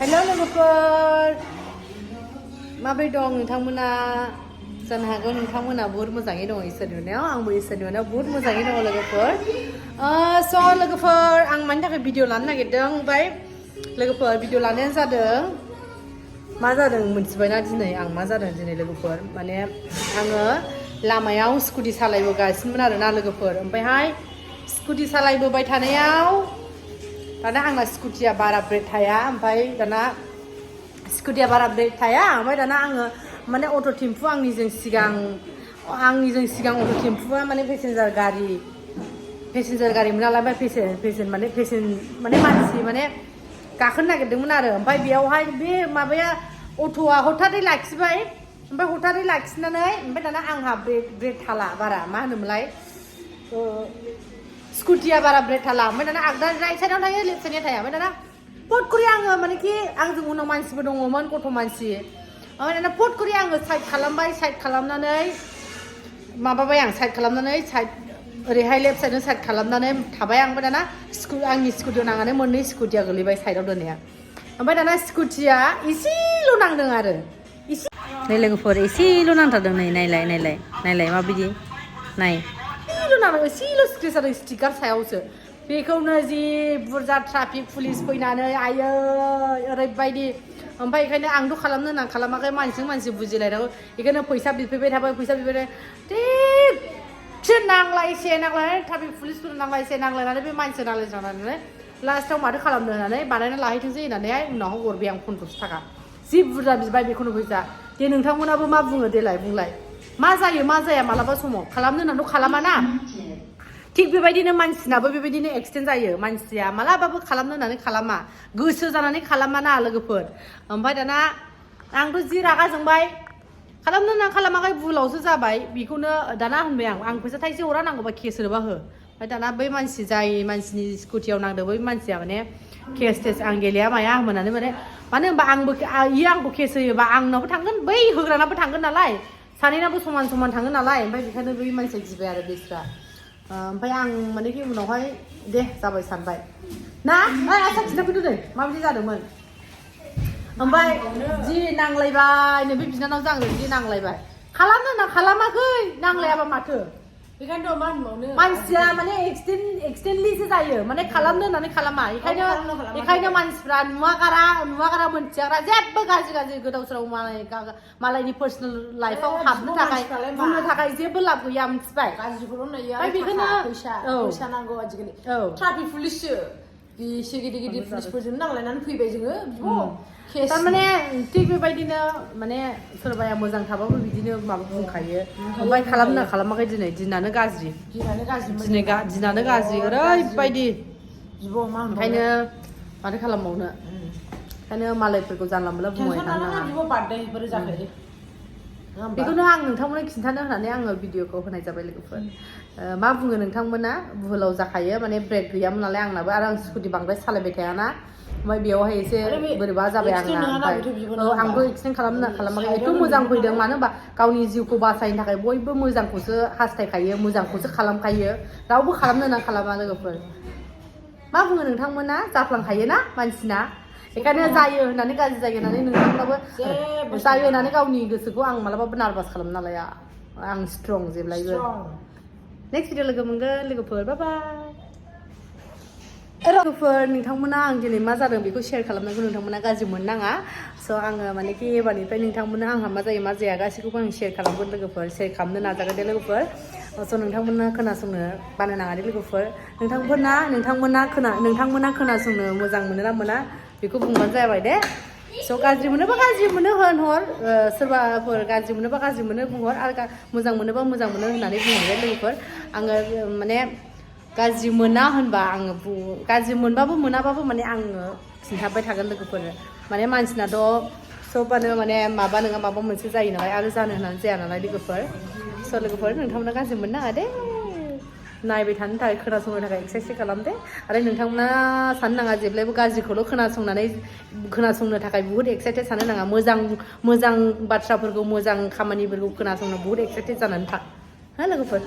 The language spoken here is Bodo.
हेल' लोगोफोर माबोरै दं नोंथांमोना जानो हागौ नोंथांमोना बहुत मोजाङै दं इसोरनि अननायाव आंबो इसोरनि अननायाव बहुत मोजाङै दङ लोगोफोर लोगोफोर आं मानि थाखाय भिडिअ लानो नागिरदों ओमफ्राय लोगोफोर भिडिअ लानायानो जादों मा जादों मिथिबायना दिनै आं मा जादों दिनै लोगोफोर माने आङो लामायाव स्कुटि सालायबोगासिनोमोन आरोना लोगोफोर ओमफ्रायहाय स्कुटि सालायबोबाय थानायाव दाना आंना स्कुटिया बारा ब्रेक थाया ओमफ्राय दाना स्कुटिया बारा ब्रेक थाया ओमफ्राय दाना आङो माने अट' टेम्पु आंनिजों सिगां अट' टेम्पुआ माने पेसेन्जार गारिमोन नालाय ओमफ्राय माने मानसि माने गाखोनो नागिरदोंमोन आरो ओमफ्राय बेयावहाय बे माबाया अट'आ हथारै लाखिबाय ओमफ्राय हथारै लाखिनानै ओमफ्राय दाना आंहा ब्रेक थाला बारा मा होनोमोनलाय स्कुटिया बारा ब्रेक थाला ओमफ्राय दाना आगदा राइट साइडआव थायो लेफ्ट साइडआव थाया ओमफ्राय दाना पट करि आङो मानेखि आंजों उनाव मानसिबो दङमोन गथ' मानसि ओमफ्राय दाना पट करि आङो साइड खालामबाय साइड खालामनानै माबाबाय आं साइड खालामनानै साइड ओरैहाय लेफ्ट साइडजों साइड खालामनानै थाबाय आं ओमफ्राय दाना आंनि स्कुटियाव नांनानै मोननै स्कुटिया गोलैबाय साइडआव दोननाया ओमफ्राय दाना स्कुटिया एसेल' नांदों आरो एसे नै लोगोफोर एसेल' नांथारदों नै नायलाय माबायदि नाय एसेल' स्क्रेच जादों स्टिकार सायावसो बेखौनो जि बुरजा ट्राफिक पुलिस फैनानै आयै ओरैबायदि ओमफ्राय बेखायनो आंथ' खालामनो होनना खालामाखै मानसिजों मानसि बुजिलायनांगौ बेखायनो फैसा बिफैबाय थाबाय थिगसे नांलायनानै ट्राफिक पुलिसफोर नांलायनानै बे मानसि नांलायनानै लास्टाव माथो खालामनो होननानै बानायना लाहैथोंसै होननानैहाय उनावहाय हरबाय आं 1500 थाखा जि बुरजा बिबाय बेखौनो फैसा दे नोंथांमोनाबो मा बुङो देलाय बुंलाय मा जायो मा जाया मालाबा समाव खालामनो होननानैथ' खालामाना थिग बेबायदिनो मानसिनाबो बेबायदिनो एक्सिडेन्ट जायो मानसिया मालाबाबो खालामनो होननानै खालामा गोसो जानानै खालामाना लोगोफोर ओमफ्राय दाना आंथ' जि रागा जोंबाय खालामनो होनना खालामाखै भुलावसो जाबाय बेखौनो दाना होनबाय आं फैसा थाइसे हरा नांगौबा केस होनोबा हो ओमफ्राय दाना बै मानसि जाय मानसिनि स्कुटियाव नांदों बै मानसिया माने केस आं गेलेया माया होननानै मानो होनबा आंबो केस होयोबा आंनाबो थांगोन बै होग्रानाबो थांगोन नालाय सानैनाबो समान थांगोन नालाय ओमफ्राय बेखायनो बै मानसिया गिबाय आरो बेस्रा ओमफ्राय आं मानेखि उनावहाय दे जाबाय सानबाय ना आसा खिन्थाफैदो दे माबायदि जादोंमोन ओमफ्राय जि नांलायबाय नै बे बिनानावजों आंजों जि नांलायबाय खालामनो होनना खालामाखै नांलायाबा माथो बेखायनोथ' मा होनबावनो मानसिया माने एक्सिडेन्टलिसो जायो माने खालामनो होननानै खालामा बेखायनो मानसिफ्रा नुवागारा मोनथियागारा जेबो गाज्रि गोदाव सोराव मालायनि पार्सनेल लाइफआव हाबनो थाखाय बुंनो थाखाय जेबो लाब गैया मिथिबाय गाज्रिखौल' नुयो बेखायनो फैसा नांगौ आजिखालि ट्राफिक पुलिससो बेसे गिदिर पुलिसफोरजों नांलायनानै फैबाय जोङो थारमाने थिग बेबायदिनो माने सोरबाया मोजां थाबाबो बिदिनो माबा बुंखायो ओमफ्राय खालामाखै दिनानो गाज्रि ओरैबायदि ओंखायनो माथो खालामबावनो ओंखायनो मालायफोरखौ जानला मोनला बुंबाय थानो नाङा बेखौनो आं नोंथांमोननो खिन्थानो होननानै आङो भिडिअखौ होनाय जाबाय लोगोफोर मा बुङो नोंथांमोना भुलाव जाखायो माने ब्रेक गैयामोन नालाय आंनाबो आरो आं स्कुटि बांद्राय सालायबाय थायाना ओमफ्राय बेयावहाय एसे बोरैबा जाबाय आंना आंबो एक्सिडेन्ट खालामाखै एथ' मोजां फैदों मानो होनबा गावनि जिउखौ बासायनो थाखाय बयबो मोजांखौसो हास्थायखायो मोजांखौसो खालामखायो रावबो खालामनो होनना खालामा लोगोफोर मा बुङो नोंथांमोना जाफ्लांखायो ना मानसिना बेखायनो जायो होननानै गाज्रि जायो होननानै नोंथांमोनाबो जायो होननानै गावनि गोसोखौ आं मालाबाबो नार्भास खालामना लाया आं स्ट्रं जेब्लायबो नेक्स्ट भिडिअ लोगो मोनगोन लोगोफोर बाय बाय लोगोफोर नोंथांमोना आं दिनै मा जादों बेखौ शेयार खालामनांगौ नोंथांमोना गाज्रि मोननाङा स' आङो मानेखि एबारनिफ्राय नोंथांमोना आंहा मा जायो मा जाया गासैखौबो आं शेयार खालामगोन लोगोफोर शेयार खालामनो नाजागोन दे लोगोफोर स' नोंथांमोना खोनासंनो बानो नाङा दे लोगोफोर नोंथांमोना खोनासंनो मोजां मोनो ना मोना बेखौ बुंबानो जाबाय दे स' गाज्रि मोनोबा गाज्रि मोनो होनहर सोरबाफोर गाज्रि मोनोबा गाज्रि मोनो बुंहर आरो मोजां मोनोबा मोजां मोनो होननानै बुंहरगोन लोगोफोर आङो माने गाज्रि मोना होनबा आङो गाज्रि मोनबाबो मोनाबाबो माने आङो खिन्थाबाय थागोन लोगोफोर माने मानसिनाथ' सबानो माने माबा नङा माबा मोनसे जायो नालाय आरो जानो होननानै जाया नालाय लोगोफोर स' लोगोफोर नोंथांमोना गाज्रि मोननो नाङा दे नायबाय थानो थाखाय खोनासंनो थाखाय एक्सारसाइस खालामदे आरो नोंथांमोना साननो नाङा जेब्लायबो गाज्रिखौल' खोनासंनो थाखाय बुहुत एक्सारसाइस साननो नाङा मोजां बाथ्राफोरखौ मोजां खामानिफोरखौ खोनासंनो बुहुत एक्सारसाइस जानानै था लोगोफोर